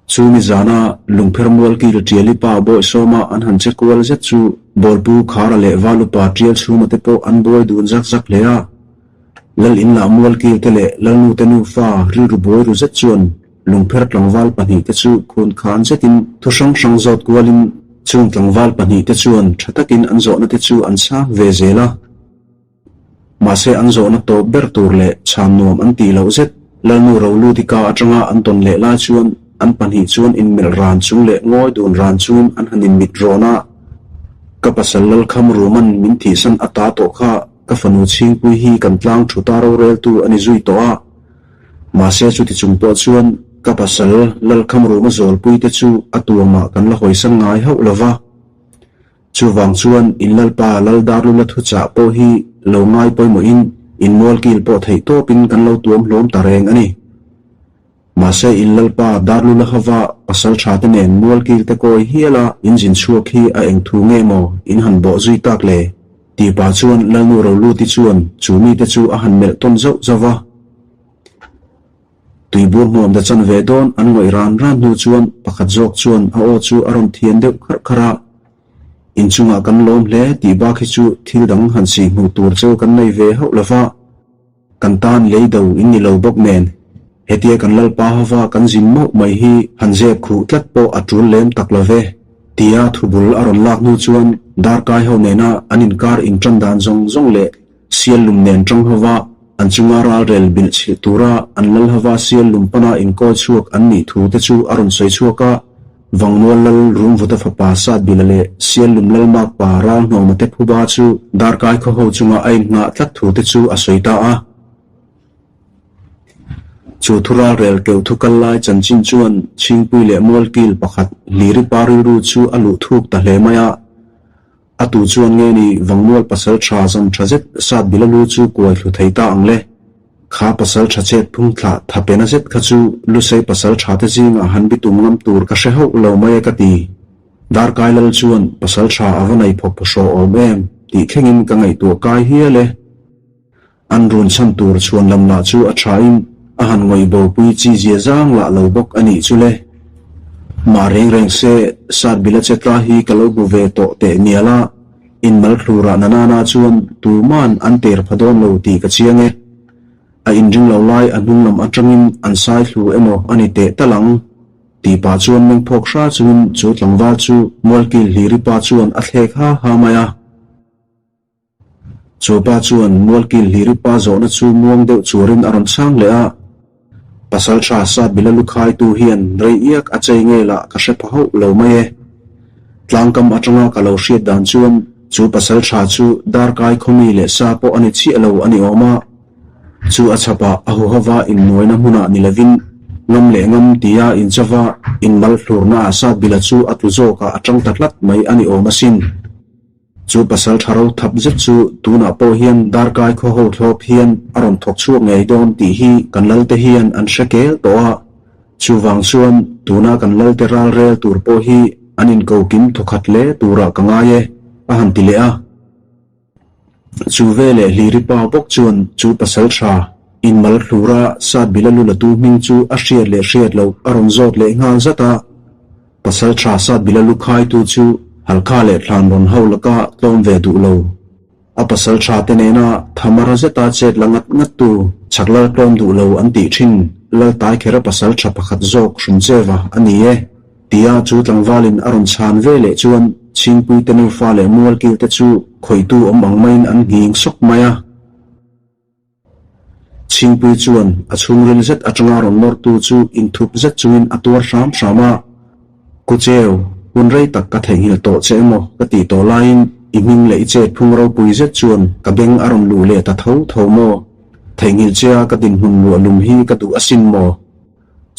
Chu mi zana Lungpher Mualkil Tiali pa Bawisawma an han che kual zet chu Bawlpu Khara leh Valupa Tial chhuma te pawh an buai dun zak zak hle a. Lal inlah Mualkil te leh Lalnu te nufa rilru buai ru zet chuan Lungpher tlangval pahnihte chu khun khan zetin thu hrang hrang zawt kualin chung tlangval pahnihte chuan tha takin an zawhna te chu an chhang ve zel a. Mahse an zawhna tawp ber tur leh chhan nuam an tih loh zet Lalnu Roludika atanga an tawn leh lai chuan an pahnih chuan inmelh ran chung leh ngawi dun ran chungin an han inmit rawn a. Ka pasal Lalkham Ruman min thihsan a ta tawh kha ka fanu chhingpui hi kan tlang thu ta roreltu a ni zui tawh a. Mahse chuti chung pawh chuan ka pasal Lalkham Ruma zawlpui te chu a tuamah kan la hawisan ngai hauh lova. Chuvang chuan in Lalpa Laldarlula thuchah pawh hi lo ngai pawimawhin in mualkil pawh theih tawpin kan lo tuam hlawm ta reng a ni. Mahse in Lalpa Darlula hova pasal tha te nen mualkil te kawi hiala in zin chhuak hi a eng thu nge maw in han bawh zui tak le? Tih pah chuan Lalnu Roluti chuan chu mite chu a han melh tawn zauh zauh va. Tuibur hmuam da chan ve dawn an ngawih ran ran hnu chuan pakhat zawk chuan a aw chu a rawn thian deuh kharh kharh a, Inchungah kan lawm hle tih bak hi chu thil dang han sih hmuh tur cheu kan nei ve hauh lo va, kan tan lei do in ni lo bawk nen hetia kan lalpa hova kan zin mauh mai hi han zep khuh tlat pawh a tul lem tak lo ve tia thubul a rawn lak hnu chuan darkai ho nena an inkar intan dan zawng zawng leh Sial lum nen tang hova an chunga ralrel bilh chhilh tura an lal hova sial lum pana inkawl chhuak an nih thu te chu a rawn sawi chhuak a. Vangmual lal Rumvuta fapa Satbila leh sial lum lal makpa Ralhnawma te phuba chu darkai khaw ho chunga a innghah tlat thu te chu a sawi ta a. Chu thu ralrel keuh thu kal lai chanchin chuan Chhingpui leh Mualkil pakhat Hliri pa rilru chu a luh thuk ta hle mai a. A tu chuan nge ni Vangmual pasal tha zam tha zet sat bila lu chu kuai thlu thei ta ang le. Kha pasal tha chet phung thlah tha pena zet kha chu Lusei pasal tha te zingah han bitum ngam tur ka hre hauh lo mai e ka ti. Darkai lal chuan pasal tha a va nei phawk phawhraw awm em tih thlengin ka ngaihtuah kai hial e. An run chhan tur chhuan lam lah chu a thain a han ngawih bopui chi zia zang lah lo bawk a nih chu le. Mah reng reng se, Sat bila che tla hi ka lo hmu ve tawh teh mial a, in mal thlurah na nana chuan tuman an ter pha dawn lo tih ka chiang e. A inring lo lai a hnung lam atangin an sai thlu emaw a ni teh tal ang tih pah chuan meng phawk hra chungin chu tlangval chu Mualkil Hliri pa chuan a thlek ha ha mai a. Chu pa chuan Mualkil Hliri pa zawhna chu muang deuh chuarin a rawn chhang leh a, Pasal tha sat bila lu khaitu hian rei iak a chei nge lah ka hre pha hauh lo mai e. Tlangkam atanga ka lo hriat dan chuan chu pasal tha chu darkai khawmi leh sa pawh a ni chiah lo a ni awm a. Chu a chhapah a huhova innuaina hmunah ni lovin ngam leh ngam tia inchava inmal hlurnaah sat bila chu a tlu zawkah a tang ta tlat mai a ni awm asin. Chu pasal tha ro thap zet chu tunah pawh hian darkai khaw ho thlawp hian a rawn thawk chhuak ngei dawn tih hi kan lalte hian an hre kel tawh a. Chuvang chuan tuna kan lalte ral rel tur pawh hi an inko kim thawkhat hle turah ka ngai e, a han ti leh a. Chu veleh Hliri pa bawk chuan chu pasal tha inmal hlura sat bila lu latu hming chu a hriat leh hriat loh a rawn zawt leh nghal zat a. Pasal tha sat bila lu khaitu chu Halkha leh thlan rawn ho laka tlawm ve duh lo. A pasal tha te nena thamara zeta chet la ngat ngat tu chak lal tlawm duh lo an tih thin lal tai khera pasal tha pakhat zawk hrum cheva a ni e. Tia chu tlangvalin a rawn chhan ve leh chuan Chhingpui te nufa leh Mualkil te chu khawihtu awm ang maiin an nghing sawk mai a. Chhingpui chuan a chhungril zet atanga rawn nawrtu chu inthup zet chungin a tuar hram hram a, Kucheu, hun rei tak ka theihnghilh tawh che emaw ka tih tawh laiin i hming leh i chet phung ropui zet chuan ka beng a rawn luh leh ta tho tho maw? Theihnghilh chea ka dinhmun luah lum hi ka duh asin maw?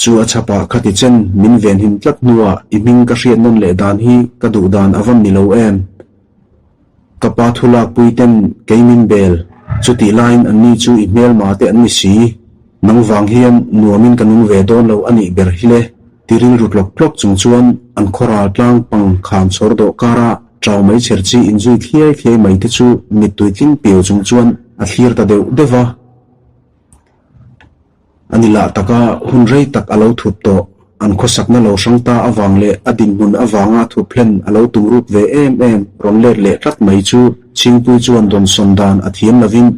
Chu a chhapah khati chen min venhim tlat hnuah i hming ka hriat nawn leh dan hi ka duh dan a van ni lo em? Ka pa thu lakpui ten kei min bel, chutih laiin anni chu i hmelma te an ni si. Nang vang hian nuamin ka nung ve dawn lo a nih ber hi le, ti rilru tlawk tlawk chung chuan an khawral tlang pang kham chhawr dawh kara chau mai chher chi inzui thliai thliai mai te chu mittui tling piau chung chuan a thlir ta deuh deuh va. A ni lah taka hun rei tak a lo thup tawh. an khawsakna lo hrang ta avang leh a dinhmun avanga thup hlen a lo tum ruk ve em em rawn let leh tlat mai chu Chhingpui chuan dawnsawn dan a thiam lovin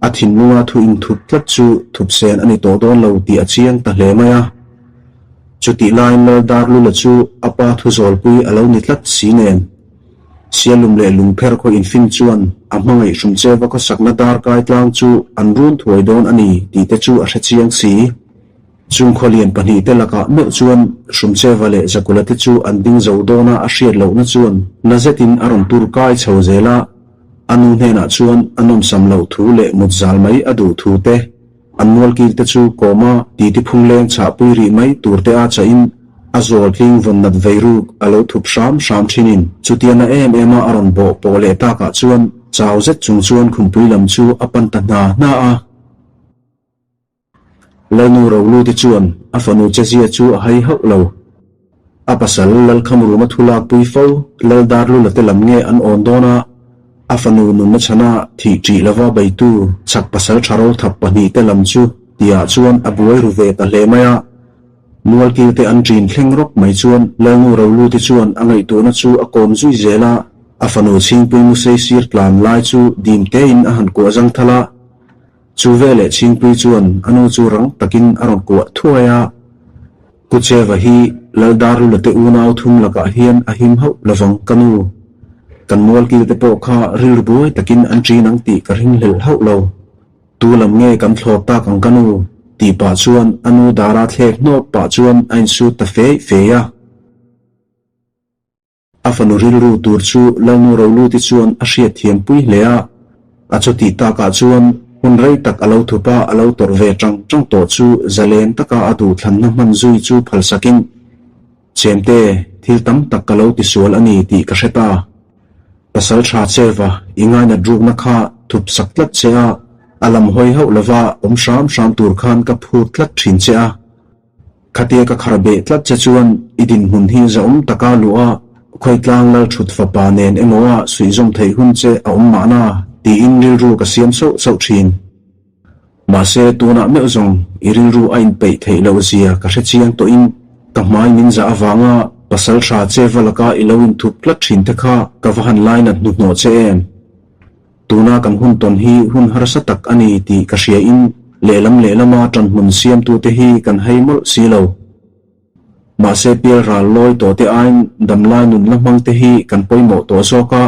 a thinlunga thu inthup tlat chu thupsen a ni tawh dawn lo tih a chiang ta hle mai a. Chutih laiin Laldarlula chu a pa thuzawlpui a lo ni tlat si nen. Sialum leh lungpher khaw infin chuan a hmangaih Hrumcheva khawsakna darkai tlang chu an run thuai dawn a ni tih te chu a hre chiang si. Chung khawlian pahnihte lakah meuh chuan Hrumcheva leh Zakula te chu an ding zo dawn a a hriat lohna chuan na zetin a rawn tur kai chho zel a, a nu hnenah chuan a nawmsam loh thu leh mut zal mai a duh thu te, An mualkil te chu kawma titi phungleng chhahpui rih mai tur te a chahin a zawl tling vawn nat vei ruk a lo thup hram hram thinin chutia na em em a a rawn bawh pawh leh takah chuan chau zet chung chuan khumpui lam chu a pan ta hna hna a. Lalnu Roluti chuan a fanu chezia chu a hai hauh lo. A pasal Lalkhamruma thu lakpui fo Laldarlula te lam nge an awn dawn a, a fanu nunna chhana thih ṭih lova beitu chak pasal ṭha ro thap pahnihte lam chu tihah chuan a buai ru ve ta hle mai a. Mualkilte an ṭin thleng rawk mai chuan Lalnu Roluti chuan a ngaihtuahna chu a kawm zui zel a, a fanu Chhingpui Musei sir tlan lai chu dim tein a han kuah zang thal a. Chu veleh Chhingpui chuan a nu chu rang takin a rawn kuah thuai a. Kucheva hi Laldarlula te unau thum lakah hian a him hauh lovang ka nu. Kan mualkil te pawh kha rilru buai takin an ṭin ang tih ka ringhlelh hauh lo. Tu lam nge kan thlawp tak ang ka nu? tih pah chuan a nu dara thlek hnawp pah chuan a insut ta fei fei a. A fanu rilru tur chu Lalnu Roluti chuan a hriatthiam pui hle a, a chutih takah chuan hun rei tak a lo thup a, a lo tawrh ve tang tang tawh chu zalen taka a duhthlanna hman zui chu phalsakin, Chemte, thil tam tak ka lo tisual a ni tih ka hre ta. Pasal tha cheva i ngainat rukna kha thup sak tlat che a, a lam hawi hauh lova awm hram hram tur khan ka phut tlat thin che a. Khatia ka khar beh tlat che chuan i dinhmun hi zahawm taka luh a, Khawitlang lal thut fapa nen emaw a suihzawm theih hun che a awm mahna tiin rilru ka siam sauh sauh thin. Mahse tunah meuh zawng i rilru a inpeih theih loh zia ka hre chiang tawhin ka hmai min zah avanga pasal tha che va laka i lo inthup tlat thin te kha ka va han lainat hnuhnawh che em? Tuna kan hun tawn hi hun harsa tak a ni tih ka hria in lehlam lehlama ṭanhmun siamtute hi kan hei mawlh si lo. Mahse pial ral lawi tawh te aiin damlai nun la hmang te hi kan pawimawh tawh zawk a.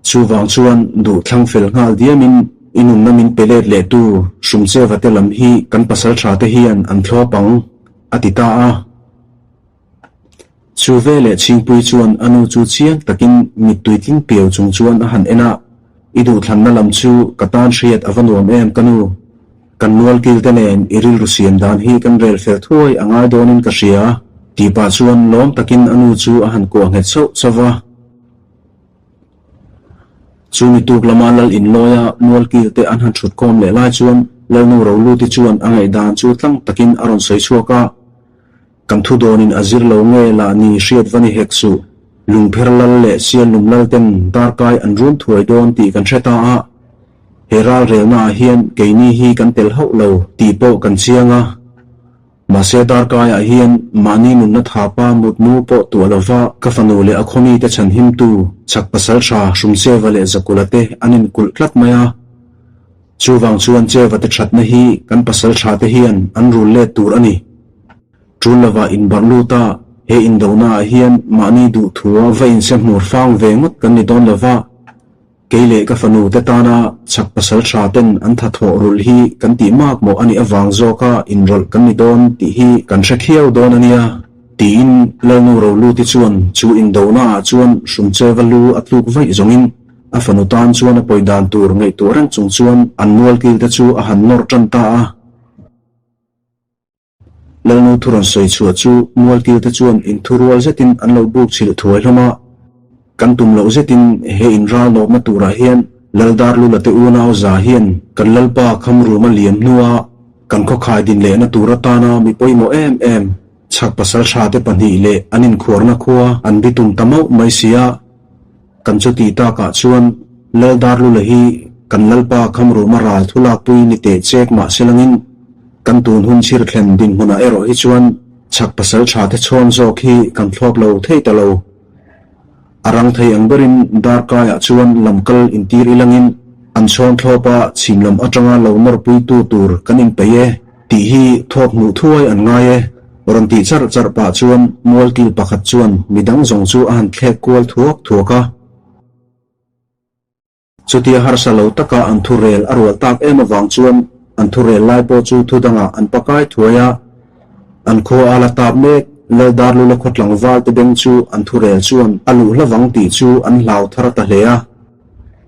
Chuvang chuan duh thlang fel nghal diamin i nunna min pe let leh tu Hrumcheva te lam hi kan pasal tha te hian an thlawp ang, a ti ta a. Chu veleh Chhingpui chuan a nu chu chiang takin mittui tling piau chung chuan a han en a, I duhthlanna lam chu ka tan hriat a va nuam em ka nu. Kan mualkil te nen i rilru siam dan hi kan rel fel thuai a ngai dawnin ka hria, tih pah chuan lawm takin a nu chu a han kuah nghet sauh sauh va. Chu mi tuk lama lal inlawi a mualkil te an han thut khawm leh lai chuan Lalnu Roluti chuan a ngaihdan chu tlang takin a rawn sawi chhuak a. Kan thu dawnin a zir lo nge lah ni hriat va ni hek suh. Lungpher lal leh Sialnum lal ten darkai an run thuai dawn tih kan hre ta a. He ralrelna ah hian keini hi kan tel hauh lo tih pawh kan chiang a. Mahse darkai ah hian mahni nunna thapa mutmu pawh tuah lova ka fanu leh a khawmi te chhanhimtu chhak pasal tha Hrumcheva leh Zakula te an inkulh tlat mai a. Chuvang chuan Cheva te thatna hi kan pasal tha te hian an rul let tur a ni. Tul lova inbarh lut a, he indona ah hian mahni duh thua va inse hmur fang ve ngawt kan ni dawn lova, kei leh ka fanu te tana chhak pasal tha ten an tha thawh rulh hi kan tih mak mawh a nih avang zawka inrawlh kan ni dawn tih hi kan hre khiau dawn a nia, tiin Lalnu Roluti chuan chu indona ah chuan Hrumcheva lu a tluk vaih zawngin A fanu tan chuan a pawi dan tur ngaihtuah reng chung chuan an mualkil te chu a han nawr tan ta a. Lalnu thu rawn sawi chhuah chu mualkil te chuan inthurual zetin an lo buk chhilh thuai hlawm a. Kan tum loh zetin he inral nawpna turah hian Laldarlula te unau za hian kan Lalpa Khamruma liam hnua kan khawkhai din lehna tur atana mi pawimawh em em chhak pasal tha te pahnih leh an inkhuarna khua an bitum ta mauh mai si a. Kan chuti takah chuan Laldarlula hi kan Lalpa Khamruma ral thu lakpui ni teh chek mah se langin kan tun hun chhir thlen dinhmunah erawh hi chuan Chhak pasalṭha te chhawn zawk hi kan thlawp lo thei ta lo. A rang thei ang berin darkaiah chuan lam kal intir ilangin an chhawn thlawp a, chhim lam atanga lo nawrpuitu tur kan inpeih e tih hi thawk hmuh thuai an ngai e. Rawn tih charh charh pah chuan mualkil pakhat chuan midang zawng chu a han thlek kual thuak thuak a. Chutia harsa lo taka an thurel a rual tak em avang chuan an thurel lai pawh chu thu dangah an pakai thuai a. An khua a la tap mek, Laldarlula khaw tlangval te beng chu an thurel chuan a luh hlavang tih chu an hlau thar ta hle a.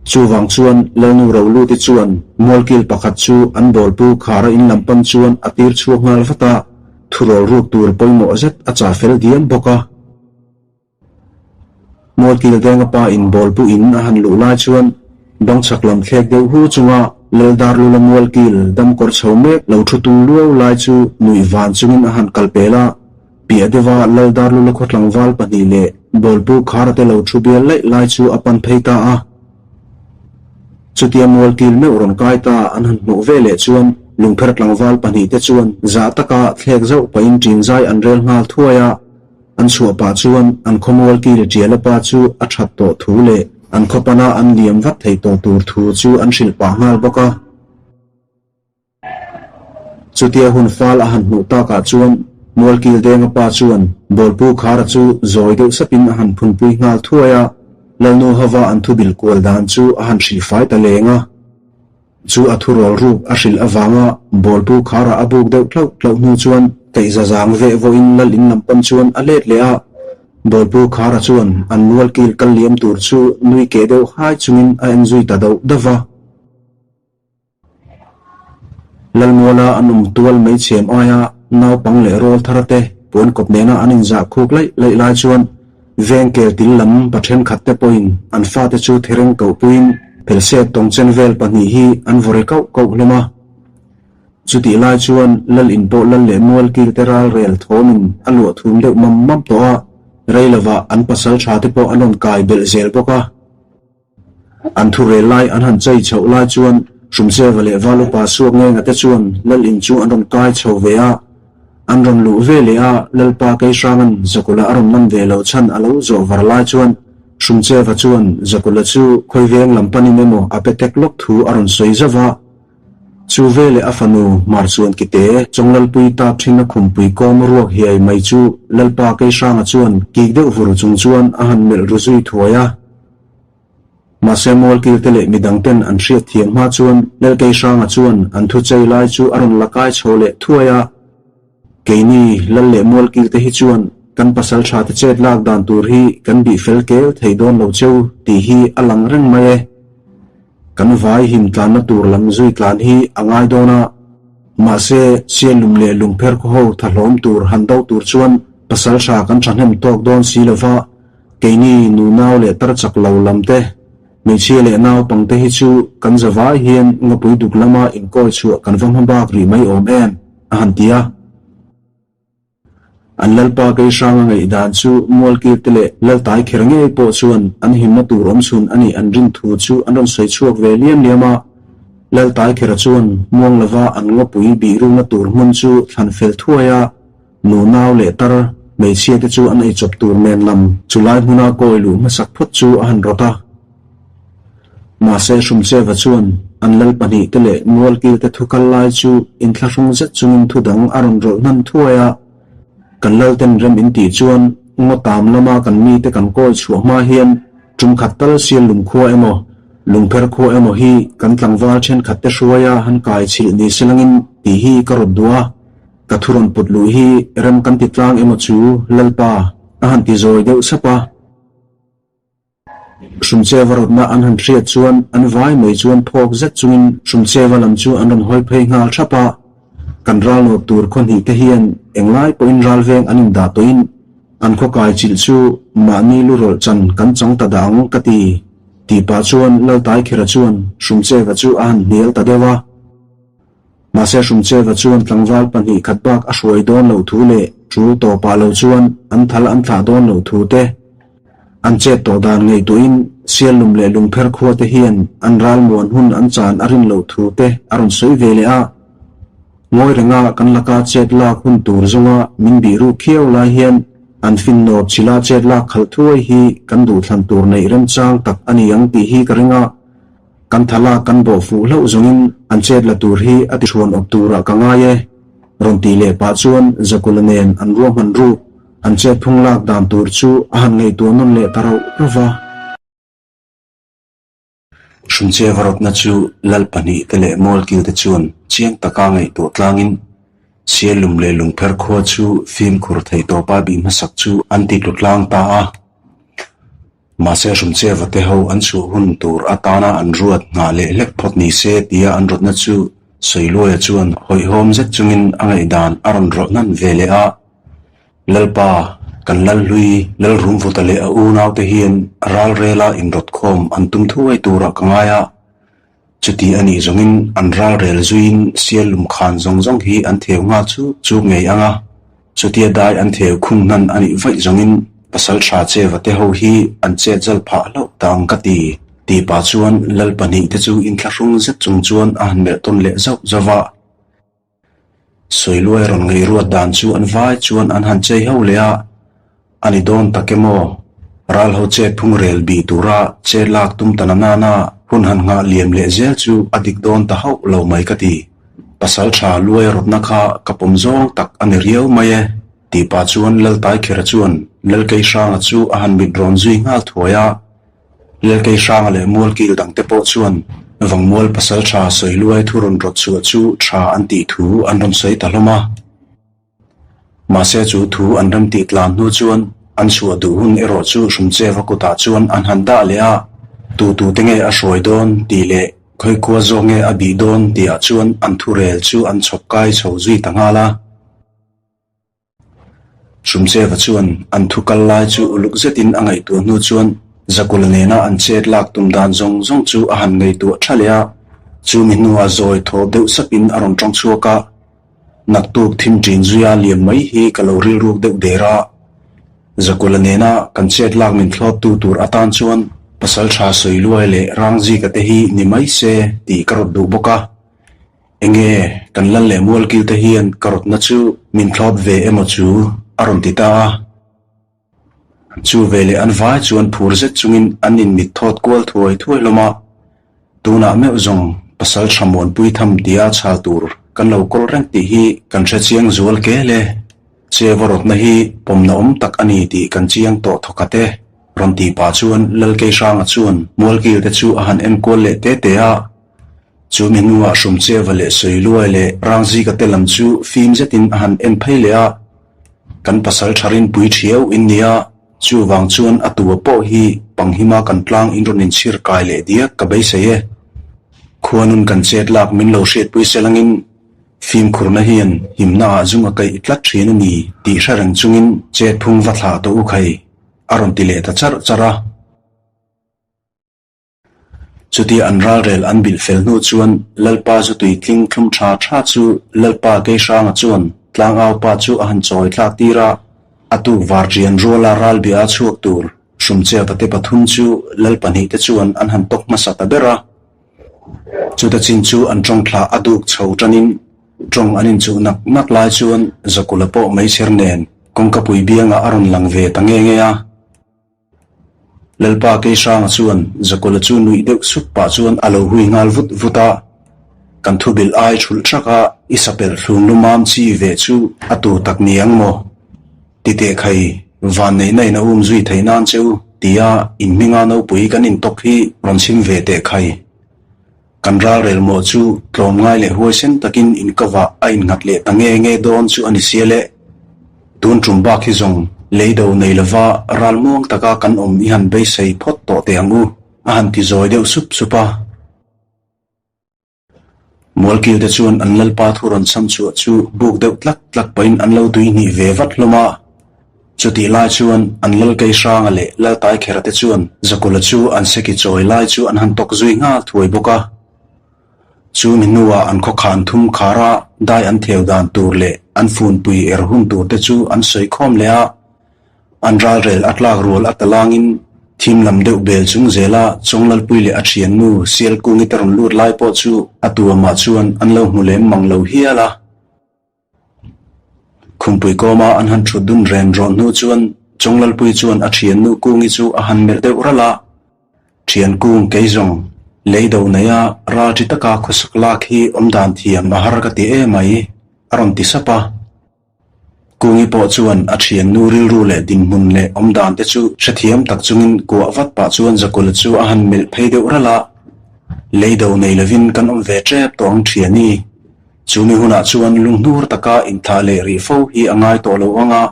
Chuvang chuan Lalnu Roluti chuan mualkil pakhat chu an bawlpu khara in lam pan chuan a tir chhuak nghal vat a, thurawl ruk tur pawimawh zet a chah fel diam bawk a. Mualkil Denga pa in bawlpu in a han luh lai chuan bang chhak lam thlek deuh hu chunga Laldarlula Mualkil dam kawr chho mek lo thu tung luau lai chu nuih van chungin a han kal pel a. Piah deuha Laldarlula khaw tlangval pahnih leh bawlpu khara te lo thu bial laih lai chu a pan phei ta a. Chutia Mualkil meuh rawn kai ta an han hmuh ve leh chuan lungpher tlangval pahnih te chuan zah taka thlek zauh pahin ṭin zai an rel nghal thuai a. An chhuah pah chuan an khawmual ki leh Ṭiala pa chu a ṭhat tawh thu leh an khaw pana an liam vat theih tawh tur thu chu an hrilh pah nghal bawk a. Chutia hun fal a han hmuh takah chuan Mualkil Denga pa chuan Bawlpu Khara chu zawi deuh sapin a han phunpui nghal thuai a, Lalnu hova an thubil kual dan chu a han hrilhfai ta leng a. Chu a thurawl ruk a hrilh avanga bawlpu kharah a buk deuh tlauh tlauh hnu chuan kaihza zang veh vawiin lal in lam pan chuan a let leh a. Bawlpu khara chuan an mual kil kal liam tur chu nui keh deuh hai chungin a en zui ta dauh dauh va. Lalmuala an awm tual mai chhem aia naupang leh rawl thar te puan kawp nena an inzah khuk laih laih lai chuan Veng kel til lam pa thenkhat te pawhin an fate chu thereng koh puiin phelsep tawng chen vel pahnih hi an vawre kauh kauh hlawm a. Chutih lai chuan lal in pawh lal leh mual kil te ral rel thawmin a luah thum deuh mam mam tawh a, rei lovah an pasal tha te pawh an rawn kai belh zel bawk a. An thu rel lai an han chei chhoh lai chuan Hrumseva leh Valupa suak ngenga te chuan Lal in chu an rawn kai chho ve a. An rawn luh ve leh a, Lalpa Keihranga'n Zakula a rawn man ve lo chhan a lo zawh var lai chuan Hrumcheva chuan Zakula chu khawi veng lam panin emaw a pe tek lawk thu a rawn sawi zauh a. Chu veleh a fanu Hmar chuan kite Chawnglalpui tap thin a khumpui kawm ruak hiai mai chu Lalpa Keihranga chuan kik deuh vur chung chuan a han melh ru zui thuai a. Mahse Mualkil te leh midang ten an hriat thiam hma chuan Lalkeihranga chuan an thu chei lai chu a rawn la kai chho leh thuai a. Keini Lal leh Mualkil te hi chuan kan pasal tha te chet lak dan tur hi kan bih fel kel thei dawn lo cheu tih hi a lang reng mai e. Kan vai him tlanna tur lam zui tlan hi a ngai dawn a. Mahse Sialum leh Lungpher khaw ho tha hlawm tur han do tur chuan pasal tha kan thahnem tawk dawn si lova, Keini nunau leh tar chak lo lam te, hmeichhia leh naupang te hi chu kan zavai hian ngapui duk lama inkawi chhuah kan va hma bak rih mai awm em? a han ti a. An Lalpa Keihranga ngaihdan chu Mualkir te leh Laltai kher ngei pawh chuan an himna tur awm chhun a nih an rin thu chu an rawn sawi chhuak ve liam liam a. Laltai khera chuan muang lova an ngapui bihrukna tur hmun chu thlan fel thuai a. Nunau leh tar hmeichhia te chu an eichawp tur nen lam chulai hmuna kawi luh hmasak phawt chu a han rawt a. Mahse Hrumcheva chuan an lal pahnih te leh Mualkil te thu kal lai chu inthlahrung zet chungin thu dang a rawn rawlh hnan thuai a. Kan lal ten rem in tih chuan ngaw tam lama kan mite kan kawi chhuah hma hian tum khat tal sial lungkhua emaw lungpher khua emaw hi kan tlangval thenkhat te hruaia han kai chhilh ni selangin tih hi ka rawt duh a. Ka thu rawn put luh hi rem kan ti tlang emaw chu Lalpa a han ti zawi deuh sap a. Hrumcheva rawtna an han hriat chuan an vai mai chuan phawk zet chungin Hrumcheva lam chu an rawn hawi phei nghal thap a. Kan ral nawt tur khaw hnih te hian englai pawhin ral veng an indah tawhin an khaw kai chilh chu mahni lu rawlh chan kan chang ta dah ang ka ti tih pah chuan Laltaikhira chuan Hrumcheva chu a han hnial ta deuh a. Mahse Hrumcheva chuan tlangval pahnih khat bak a hruai dawn loh thu leh tul tawpah lo chuan an thal an thlah dawn loh thu te, an chet tawh dan ngaihtuahin Siallum leh Lungpher khua te hian an ralmuan hun an chan a rin loh thu te a rawn sawi ve leh a. Ngawi renga kan laka chet lak hun tur zawnga min bih ruk khiau lai hian an finnawp chila chet lak khalh thuai hi kan duhthlan tur neih remchang tak a ni ang tih hi ka ring a. Kan thala kan bawh fuh hlauh zawngin an chet la tur hi a tihruan awp turah ka ngai e. Rawn tih leh pah chuan Zakula nen an ruahman ruk an chet phung lak dan tur chu a han ngaihtuah nawn leh ta rauh rauh va. Hrumcheva rawtna chu lal pahnihte leh Mualkilte chuan chiang taka ngaihtuah tlangin Sialum leh Lungpher khua chu fimkhur theih tawpa bih hmasak chu an ti tlu tlang ta a. Mahse Hrumcheva te ho an chhuah hun tur atana an ruat nghah leh hlek phawt ni se tia an rawtna chu Sawiluaia chuan hawihhawm zet chungin a ngaihdan a rawn rawh hnan ve leh a. Lalpa, kan Lalhlui, Lalrumvuta leh a unaute hian ralrela inrawtkhawm an tum thuai turah ka ngai a. Chuti a nih zawngin an ralrel zuiin sial lumkhan zawng zawng hi an theu nghal chuk chuk ngei ang a. Chutia dai an theu khung hnan a nih vaih zawngin pasaltha cheva te ho hi an chet zal phah hlauh ta ang ka ti, tih pah chuan Lal pahnihte chu inthlahrung zet chung chuan a han melh tawn leh zauh zauh a. Sawiluai rawn ngaihruat dan chu an vai chuan an han chei ho leh a, a ni dawn tak em aw? Ral ho chet phung rel bih tura chet lak tum ta na nana hun han nghah liam leh zel chu a dik dawn ta hauh lo mai ka ti. Pasal tha luai rawtna kha ka pawm zawng tak a ni riau mai e, tih pah chuan Laltaikhera chuan Lalkeihranga chu a han mit rawn zui nghal thuai a. Lelkei Hranga leh Mualkil dangte pawh chuan Vangmual pasaltha Sawiluai thu rawn rawt chhuah chu tha an tih thu an rawn sawi ta hlawm a. Mahse chu thu an remtih tlan hnu chuan an chhuah duh hun erawh chu Hrumcheva kutah chuan an han dah leh a, tu tute nge a hruai dawn tih leh khawikua zawk nge a bih dawn tihah chuan an thurel chu an chhawp kai chho zui ta nghal a. Hrumcheva chuan an thu kal lai chu uluk zetin a ngaihtuah hnu chuan Zakula nena an chet lak tum dan zawng zawng chu a han ngaihtuah tha leh a, chumi hnuah zawi thawp deuh sapin a rawn tawng chhuak a, Naktuk thim ṭin zuia liam mai hi ka lo rilruk deuh der a, Zakula nena kan chet lak min thlawptu tur atan chuan Pasalṭha Sawiluai leh Rangzika te hi ni mai se tih ka rawt duh bawk a. Enge kan lal leh mualkil te hian ka rawtna chu min thlawp ve emaw chu a rawn ti ta a. Chu veleh an vai chuan phur zet chungin an inmit thawt kual thuai thuai hlawm a. Tunah meuh zawng pasal tha muanpui tham tia chhal tur kan lo kawl reng tih hi kan hre chiang zual kel e. Cheva rawtna hi pawmna awm tak a ni tih kan chiang tawh thawkhat e. Rawn ti pah chuan Lalkeihranga chuan mualkil te chu a han enkual leh te te a. Chu mi hnuah Hrumcheva leh Sawiluai leh Rangzika te lam chu fim zetin a han en phei leh a, Kan pasal tha rinpui thiau in nia, chuvang chuan a tua pawh hi panghima kan tlang in rawn inchhir kai leh diak ka beisei e. Khuanun kan chet lak min lo hriatpui selangin fimkhurna hian himna ah zung a kaih tlat thin a ni tih hre reng chungin chet phung va thlah tawh u khai a rawn ti leh ta charh charh a. Chutia an ralrel an bilh fel hnu chuan Lalpa zu tui tling thlum tha tha chu Lalpa Keihranga chuan tlangaupa chu a han chawi thlak tir a, a tuk var ṭian ruala ralbia a chhuak tur Hrumcheva te pathum chu Lal pahnihte chuan an han tawk hmasa ta ber a. Chuta chin chu an ṭawng thlah a duk chho ṭanin ṭawng an inchuh nak nak lai chuan Zakula pawh meichher nen kawngkapui biangah a rawn lang ve ta nge nge a. Lalpa Keihranga chuan Zakawla chu nuih deuh sup pah chuan a lo hui nghal vut vut a, Kan thubilh ai thulh thak a, i sapelh thlung lumam chi ve chu a tu tak ni ang maw? Ti teh khai, vanneihna in a um zui theih nan che u, tia in hminga nopui kan intawk hi rawn chhim ve teh khai. Kan ralrel mawh chu tlawmngai leh huaisen takin inkavah a innghat leh ta nge nge dawn chu a ni sia le. Tun tum bak hi zawng leido nei lova ralmuang taka kan awm i han beisei phawt tawh teh ang u, a han ti zawi deuh sup sup a. Mualkil te chuan an lalpa thu rawn chham chhuah chu buk deuh tlak tlak pahin an lo tuihnih ve vat hlawm a. Chutih lai chuan an Lalkeihranga leh Laltaikhera te chuan Zakula chu an seki chawi lai chu an han tawk zui nghal thuai bawk a. Chu mi hnuah an khawkhan thum khara dai an theu dan tur leh an funpui er hun tur te chu an sawi khawm leh a. An ralrel a tlak rual a talangin thim lam deuh bel chung zela Chawnglalpui leh a thiannu Sialkungi te rawn lut lai pawh chu a tuamah chuan an lo hmu lem mang lo hial a. Khumpui kawma an han thut dun ren rawn hnu chuan Chawnglalpui chuan a thiannu Kungi chu a han melh deuh ralh a. Thian Kung kei zawng, lei do neia ral ṭi taka khawsak lak hi awmdan thiam a har ka ti em mai, a rawn ti sap a. Kungi pawh chuan a thiannu rilru leh dinhmun leh awmdan te chu hrethiam tak chungin kuah vat pah chuan Zakula chu a han melh phei deuh ralh a, Lei do nei lovin kan awm ve ṭep tawh ang thiani. Chumi hunah chuan lunghnur taka inthlah leh rih fo hi a ngai tawh lo ang a,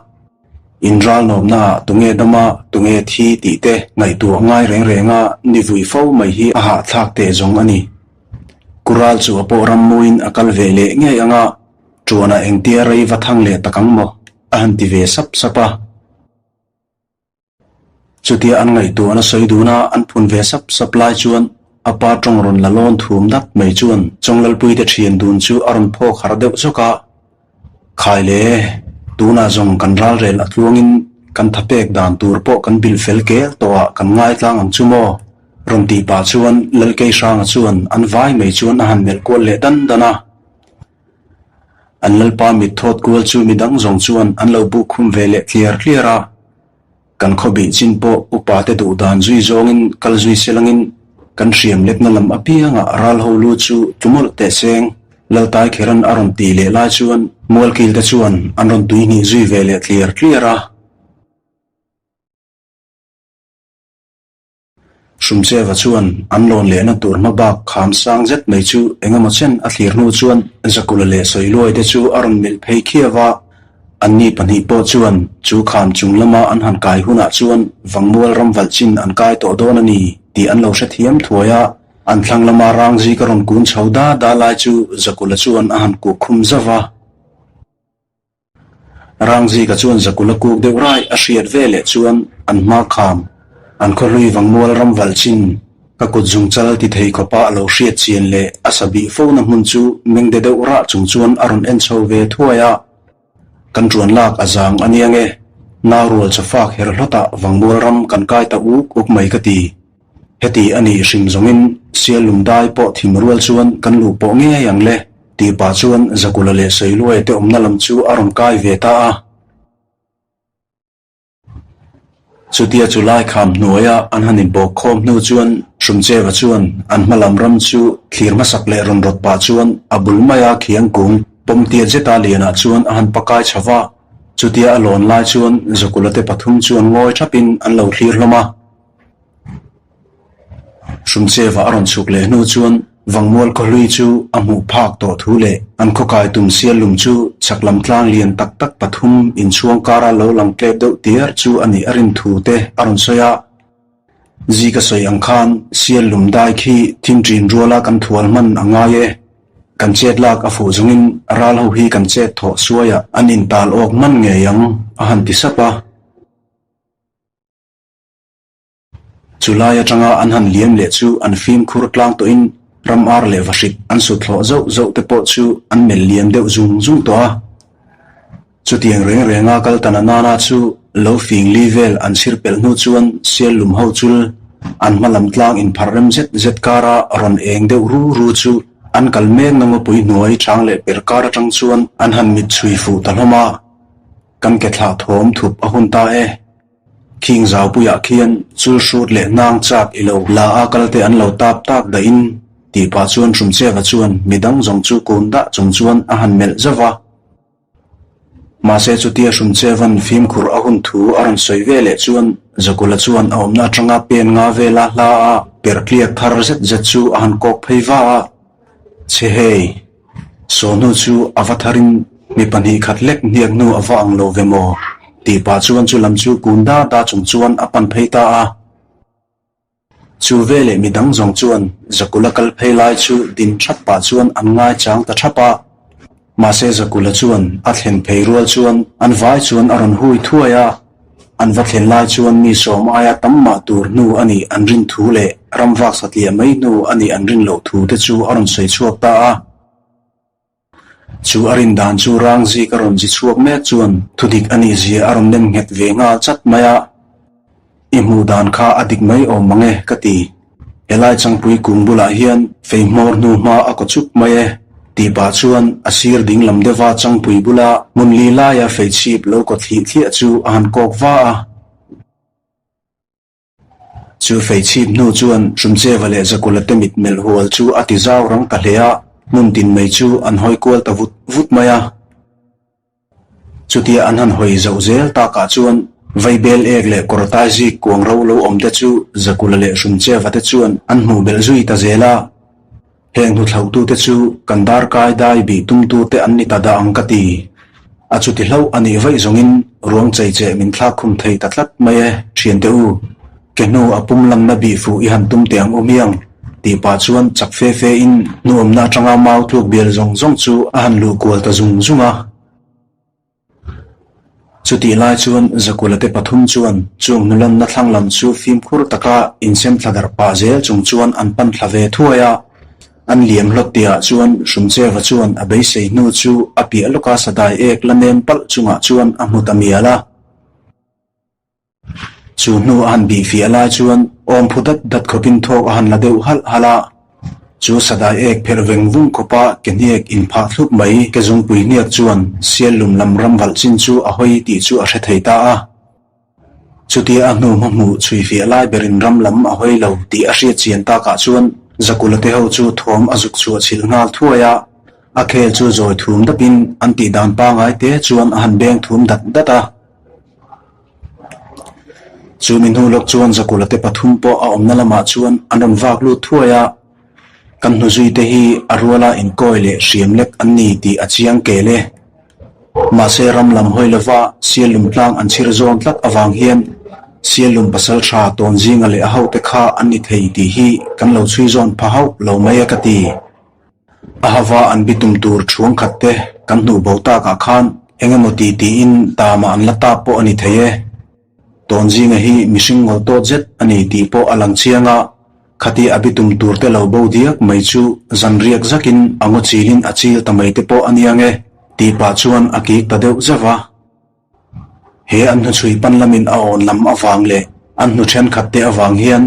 inralnawmnaah tunge dama tunge thi tih te ngaihtuah ngai reng renga ni vui fo mai hi a hahthlak teh zawng a ni. Kural chu a pawh rammuiin a kal ve leh ngei ang a, Ṭuanah engtia rei va thang leh tak ang maw? a han ti ve sap sap a. Chutia an ngaihtuahna sawi duna an phun ve sap sap lai chuan a pa ṭawng rawn la lawn thum dat mai chuan Chawnglalpuite ṭhian dun chu a rawn phawk harh deuh zawk a. Khai le, tunah zawng kan ralrel a tluangin kan tha pek dan tur pawh kan bilh fel kel tawh ah kan ngaitlang ang chu maw? Rawn tih pah chuan Lalkeihranga chuan an vai mai chuan a han melh kual leh dan dan a. An lalpa mit thawt kual chu midang zawng chuan an lo buk khum ve leh tliar tliar a. Kan khawbih chin pawh upa te duh dan zui zawngin kal zui selangin kan hriam lekna lam apiangah ral ho lu chu tlu mawlh teh seng Laltai Kheran a rawn tih leh lai chuan Mualkil te chuan an rawn tuihnih zui ve leh tliar tliar a. Hrumcheva chuan an lawn lehna tur hma bak kham sang zet mai chu eng emaw chen a thlir hnu chuan Zakula leh Sawiluai te chu a rawn melh phei khiau a, anni pahnih pawh chuan chu kham chung lama an han kai hunah chuan Vangmual ram valh chin an kai tawh dawn a ni tih an lo hrethiam thuai a, an thlang lama Rangzika rawn kun chho da da lai chu Zakula chuan a han kuk khum zauh a. Rangzika chuan Zakula kuk deuh rai a hriat ve leh chuan an hma kham, an khawhlui Vangmual ram valh chin, ka kut zungchal ti thei khawpa a lo hriat chian leh a sa bih fona hmun chu meng de deuh rah chung chuan a rawn en chho ve thuai a. Kan ṭuan lak a zang a nia nge, nau rual chawfak her hlawtah Vangmual ram kan kai ta uk uk mai ka ti. Heti a nih hrim zawngin sial lum dai pawh thim rual chuan kan luh pawh ngei ang le, tih pah chuan Zakula leh Sawiluaia te awmna lam chu a rawn kai ve ta a. Chutia chu lai kham hnuaia an han inbawk khawm hnu chuan Hrumcheva chuan an hma lam ram chu thlir hmasak leh rawn rawt pah chuan a bul maia khiang kung pawm tiat zeta lianah chuan a han pakai chho va. Chutia a lawn lai chuan Zakula te pathum chuan ngawi thapin an lo thlir hlawm a. Hrumcheva a rawn chhuk leh hnu chuan Vangmual khawhlui chu a hmuh phak tawh thu leh an khawkai tum sial lum chu chhak lam tlang lian tak tak pathum inchhuang kara lo lang tlep deuh tiar chu a nih a rin thu te a rawn sawi a. Zika sawi ang khan sial lum dai khi thim ṭin ruala kan thual hman a ngai e. Kan chet lak a fuh zawngin ral ho hi kan chet thawh suaiah an intal awk hman ngei ang a han ti sap a. Chu lai atanga an han liam leh chu an fimkhur tlang tawhin ram ar leh vahrit an sut hlawh zauh zauh te pawh chu an melh liam deuh zung zung tawh a. Chutiang reng renga kal ta na nana chu lo fing li vel an chhir pelh hnu chuan sial lum ho chul an hma lam tlang inpharh rem zet zet kara rawn eng deuh ru ru chu an kal mek na ngawpui hnuai chang leh per kar atang chuan an han mit chhui fuh ta hlawm a. Kan ke thlah thawm thup a hun ta e. Khing zaupuiah khian chul hrut leh hnang chak i lo la a kalte an lo tap tak dahin tih pah chuan Hrumcheva chuan midang zawng chu kun dah chung chuan a han melh zauh va. Mahse chutia Hrumcheva'n fimkhur a hun thu a rawn sawi ve leh chuan Zakula chuan a awmna atanga pen nga vela hla a perh tliak thar zet zet chu a han kawk phei va a. Chhe hei! Sawhnu chu a va tharin mi pahnih khat lek hniak hnu a va ang lo ve maw? tih pah chuan chu lam chu kun da da chung chuan a pan phei ta a. Chu veleh mi dang zawng chuan Zakula kal phei lai chu din thap pah chuan an ngaichang ta thap a. Mahse Zakula chuan a thlen phei rual chuan an vai chuan a rawn hui thuai a. An va thlen lai chuan mi sawm aia tam mah tur hnu a nih an rin thu leh ram vak satliah mai hnu a nih an rin loh thu te chu a rawn sawi chhuak ta a. Chu a rin dan chu rang zik a rawn zi chhuak mek chuan thudik a nih zia a rawn nem nghet ve nghal chat mai a. I hmuh dan kha a dik mai awm mang e ka ti. Helai changpui kung bulah hian fei hmawr hnu hma a kaw chup mai e. Tih pah chuan a sir ding lam deuha changpui bula hmun li laia feichhip lo kaw thlih thliah chu a han kawk va a. Chu feichhip hnu chuan Hrumcheva leh Zakula te mit melh hual chu a ti zau rang ta hle a, hmun tin mai chu an hawi kual ta vut vut mai a. Chutia an han hawi zoh zel takah chuan Vaibel ek leh kawrtai zik kuang ro lo awm te chu Zakula leh Hrumcheva te chuan an hmuh belh zui ta zel a. Heng hnuthlauhtute chu kan darkai dai bih tumtute an ni ta dah ang ka ti. A chuti hlauh a nih vaih zawngin ruang chei cheh min thlak khum thei ta tlat mai e, thiante u. Ke hnu a pum lanna bih fuh i han tum teh ang u miang, tih pah chuan chak fe fe in hnuawmna atanga mau tluk bial zawng zawng chu a han luh kual ta zung zung a. Chutih lai chuan Zakula te pathum chuan chung hnulanna thlang lam chu fimkhur taka insem thla darh pah zel chung chuan an pan thla ve thuai a. An liam hlawt tihah chuan Hrumcheva chuan a beisei hnu chu a piah lawka sadai ek la nem palh chungah chuan a hmu ta mial a. Chu hnu a han bih fiah lai chuan awm phu dat dat khawpin thawk a han la deuh halh halh a. Chu sadai ek pherh veng vung khawpa ke hniak inphah thlup mai ke zungpui hniak chuan sial lum lam ram valh chin chu a hawi tih chu a hre thei ta a. Chutia a hnu hma hmuh chhui fiah lai berin ram lam a hawi lo tih a hriat chian takah chuan Zakula te ho chu thawm a zuk chhuah chhilh nghal thuai a. A khel chu zawi thum dapin an tih dan pangai te chuan a han beng thum dat dat a. Chu mi hnu lawk chuan Zakula te pathum pawh a awmna lamah chuan an rawn vak lut thuai a, kan hnuzui te hi a ruala inkawi leh hriam lek an ni tih a chiang kel e. Mahse ram lam hawi lova Siallum tlang an chhir zawn tlat avang hian Siallum pasal tha tawn zinga leh a hote kha an ni thei tih hi kan lo chhui zawn pha hauh lo mai e ka ti. A hava an bitum tur thuang khat te kan hnuh bo takah khan eng emaw ti tiin tamah an la tap pawh a ni thei e. Tawn zinga hi mihring ngawl tawt zet a ni tih pawh a lang chiang a, khati a bitum tur te lo bo diak mai chu zan riak zakin a ngaw chilin a chil ta mai te pawh a nia nge tih pah chuan a kik ta deuh zauh a. He an hnuchhui pan lamin a awn lam avang leh an hnu thenkhat te avang hian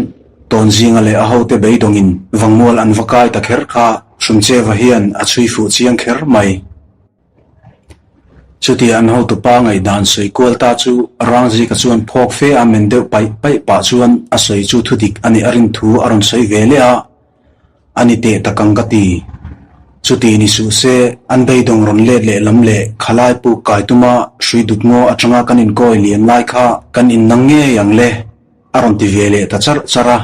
Tawnzinga leh a hote beidawngin Vangmual an va kai ta kher kha Hrumcheva hian a chhui fuh chiang kher mai. Chutia an hotupa ngaihdan sawi kual ta chu Rangzika chuan phawk fe a men deuh paih paih pah chuan a sawi chu thudik a nih a rin thu a rawn sawi ve leh a. A ni teh tak ang ka ti. Chuti ni suh se, an beidawng rawn let leh lam leh khalai puk kai tuma hrui dut ngaw atanga kan inkawi lian lai kha kan innang ngei ang le, a rawn ti ve leh ta charh charh a.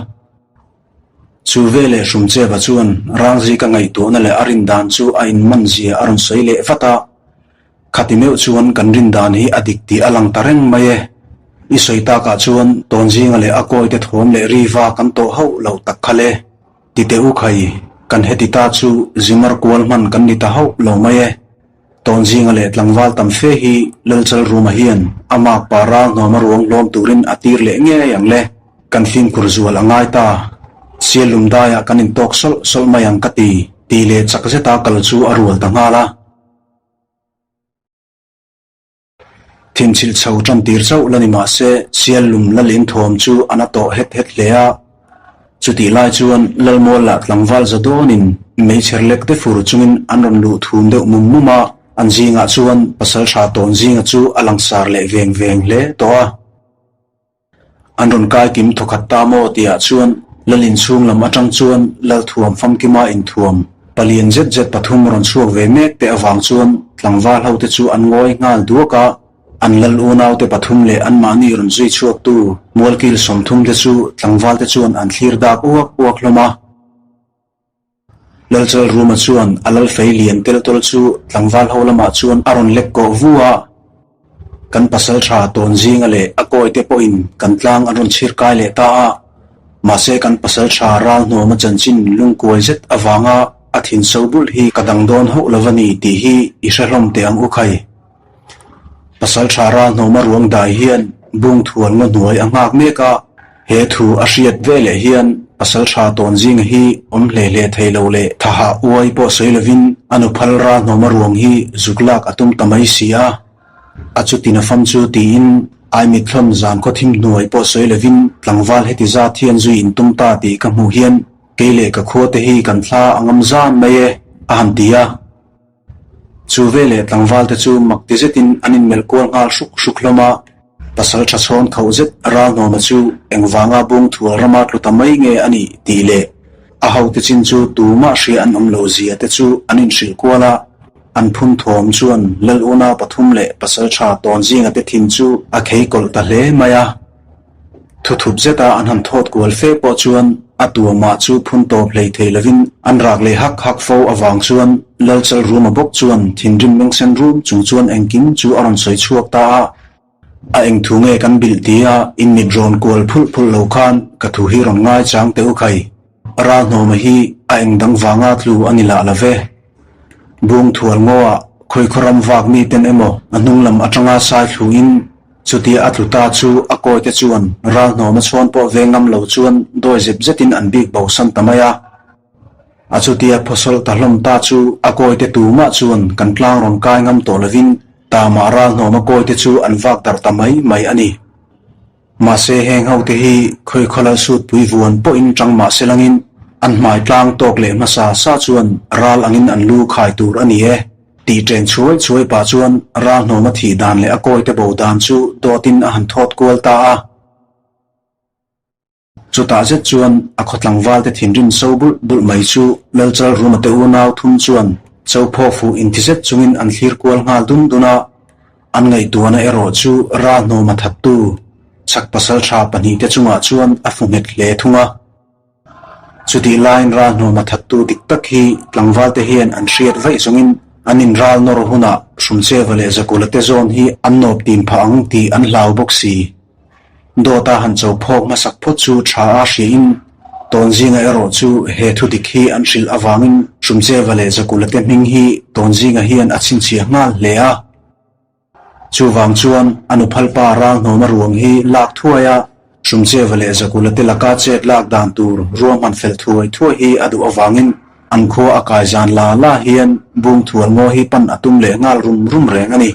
Chu veleh Hrumcheva chuan Rangzika ngaihtuahna leh a rin dan chu a inman zia a rawn sawi leh vat a. Khati meuh chuan kan rin dan hi a dik tih a lang ta reng mai e. I sawi takah chuan Tawnzinga leh a kawite thawm leh riva kan tawh hauh loh tak kha le. Ti teh u khai, kan heti ta chu zimar kual hman kan ni ta hauh lo mai e. Tawnzinga leh tlangval tam fe hi Lalchal Ruma hian a mak pa ral hnawma ruang hlawm turin a tir leh ngei ang le. Kan fimkhur zual a ngai ta. Siallum daiah kan intawk sawlh sawlh mai ang ka ti, tih leh chak zeta kal chu a rual ta nghal a. Thinchilh chho tan tir chauh la ni mah se, Siallum lal inthuam chu a na tawh het het hle a. Chutih lai chuan Lalmual lah tlangval za dawnin meichher lek te fur chungin an rawn luh thum deuh mum mum a, an zingah chuan Pasalṭha tawn zinga chu a langsar leh veng veng hle tawh a. An rawn kai kim thawkhat ta maw tihah chuan Lal inchhung lam atang chuan Lalthuam Famkima inthuam palian zet zet pathum rawn chhuak ve mek te avang chuan tlangval ho te chu an ngawi nghal duak a, an Lal unau te pathum leh anmahni rawn zui chhuaktu Mualkil 30 te chu tlangval te chuan an thlir dak uak uak hlawm a. Lalchal Ruma chuan a lal fei lian tel tawl chu tlangval ho lamah chuan a rawn lek kawh vu a. Kan pasal tha tawn zinga leh a kawi te pawhin kan tlang an rawn chhir kai leh ta a. Mahse kan pasal tha ral hnuama chanchin lungkuai zet avanga a thin so bulh hi ka dang dawn hauh lo a ni tih hi i hre hlawm teh ang u khai. Pasal tha ral hnawma ruang dai hian bung thuan ngaw hnuai a nghak mek a, he thu a hriat ve leh hian pasal tha tawn zinga hi awm hle hle thei lo leh thaha uai pawh sawi lovin a nuphal ral hnawma ruang hi zuk lak a tum ta mai si a, a chutin a fam chu tiin Aimithlawn zan khaw thim hnuai pawh sawi lovin tlangval heti zat hian zui in tum ta tih ka hmuh hian kei leh ka khua te hi kan thla a ngam zan mai e, a han ti a. Chu veleh tlangvalte chu mak ti zetin an inmelh kual nghal hruk hruk hlawm a. Pasal tha chhawn khauh zet Ralhnawma chu engvanga Bungthual rama tlu ta mai nge a nih tih leh a hote chin chu tumah hria an awm lo zia te chu an inhrilh kual a. An phun thawm chuan Lal unau pathum leh pasal tha tawn zinga te thin chu a khei kawlh ta hle mai a. Thuthup zeta an han thawt kual fe pawh chuan a tuamah chu phun tawp hlei thei lovin an rak leh hak hak fo avang chuan Lalchal Ruma bawk chuan thinrim mengsen rum chung chuan engkim chu a rawn sawi chhuak ta a. A eng thu nge kan bilh tia in mit rawn kual phulh phulh lo khan ka thu hi rawn ngai chang teh u khai. Ralhnawma hi a eng dang vanga tlu a ni lah lo ve. Bung thual ngaw ah khawi ram vak mi ten emaw a hnung lam atanga sai thlu in chutia a tlu ta chu a kawi te chuan ral hnawm a chhawn pawh ve ngam lo chuan dawi zep zet in an bik bo san ta mai a. A chutia phawsawlh ta hlawm ta chu a kawi te tumah chuan kan tlang rawn kai ngam tawh lovin tamah ral hnawm a kawi te chu an vak darh ta mai mai a ni. Mahse heng hote hi khawi khawlal sut pui vuan pawhin tang mah se langin an hmai tlang tawk leh hmasa sa chuan ral angin an lu khai tur a ni e tih chen chhuai chhuai pah chuan ral hnawma thih dan leh a kawite bo dan chu dawtin a han thawt kual ta a. Chutah zet chuan a khaw tlangvalte thinrim so bulh bulh mai chu Lalchal Ruma te unau thum chuan cho phaw fuh inti zet chungin an thlir kual nghal dun dun a. An ngaihtuahna erawh chu ral hnawma thattu chhak pasal tha pahnihte chungah chuan a fu nghet hle thung a. Chutih laiin ral hnawma thattu dik tak hi tlangvalte hian an hriat vaih zawngin an inral nawr hunah Hrumcheva leh Zakula te zawn hi an nawp tim phah ang tih an hlau bawk si. Dawta han cho phawk hmasak phawt chu tha a hriain Tawnzinga erawh chu he thu dik hi an hrilh avangin Hrumcheva leh Zakula te hming hi Tawnzinga hian a chhinchhiah nghal hle a. Chuvang chuan a nuphalpa Ralhnawma ruang hi lak thuai a, Hrumcheva leh Zakula te laka chet lak dan tur ruahman fel thuai thuai hi a duh avangin an khua a kai zan la la hian Bungthual ngaw hi pan a tum leh nghal rum rum reng a ni.